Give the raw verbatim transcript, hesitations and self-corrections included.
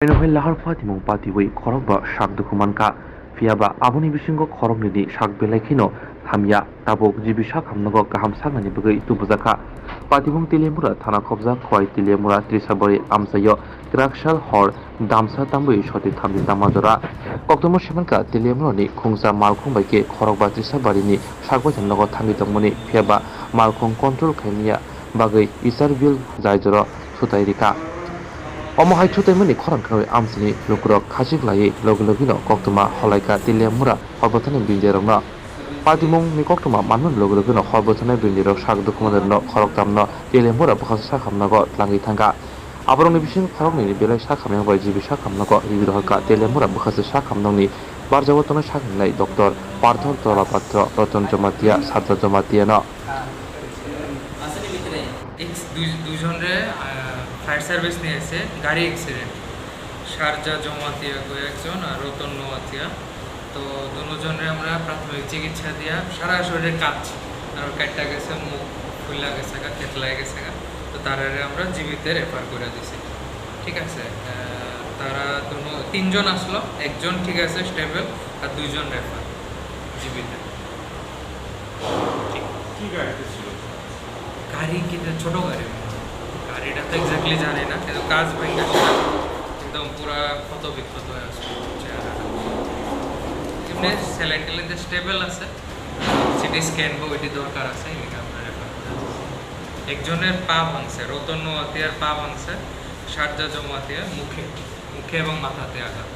Haino hai lahar patimung patiwi khorokba sak dukhu mankha, phiyaba aboni bisingo khoroknwini sak belai kheno hamya. Tabuk G B sak hamnago kaham saknani bagwi tubujakha. Patimung Teliamura thana khobjak Khowai Teliamura Trisabari amchaio kwraksal hor damsa tambwi soti thamchi tangma jora. Koktwma semankha Teliamurani khungsa malkhung bai khe khorokba Trisabarini sak baithang nogo thangwi tongmani, phiyaba malkhung control khaimaya bagwi Isarbil jaijoro thutai rikha. Omo hai thutaimani khorang khnawi amchaini lukurok khachik laiwi logi logino koktwma holaikha Teliamura hor bwtharni bindirokno. Patimungni koktwma manmani logi logino hor bwtharni bindirok sak dukhumanirokno khoroktamno Teliamura bwkhasa sak hamnago tlangwi thangkha. Aborokni bisingo khoroknwini belai sak hamya bai G B sak hamnago riwi rohorkha. Teliamura bwkhasa sak hamnokni barjao tongnai sak hamnai Doctor Parthor Tolapatro, Roton Jomatia, Sarja Jomatia no. এক দুই দুইজনরে fire service নিয়ে এসে গাড়ি accident. Sharjah Jamatia কই একজন আর রতন নোয়াতিয়া। তো দুজনরে আমরা প্রাথমিক চিকিৎসা দিয়া সারা শরীরে কাজ, আর কাটটা গেছে, মুখ ফুলা গেছে গা, থেতলাই গেছে গা। তো তারারে আমরা জিবিতে রেফার করে দিছি। ঠিক আছে। আহ, তারা দুনো তিনজন আসলো, একজন ঠিক আছে স্টেবল, আর দুইজন রেফার জিবিতে। ঠিক। কি গাড়িতে ছিল? গাড়ি কিন্তু ছোট গাড়ি। গাড়িটা তো এক্স্যাক্টলি জানি না, কিন্তু কাজ ভেঙে সেটা একদম পুরা ক্ষত বিক্ষত হয়ে আছে চেহারাটা। এমনি স্যালাইন ট্যালাইন স্টেবল আছে, সিটি স্ক্যান বা ওইটি দরকার আছে, এদিকে আমরা রেফার করে দিচ্ছি। একজনের পা ভাঙছে, রতন নোয়াতিয়ার পা ভাঙছে, শারজা জমাতিয়া মুখে, মুখে এবং মাথাতে আঘাত।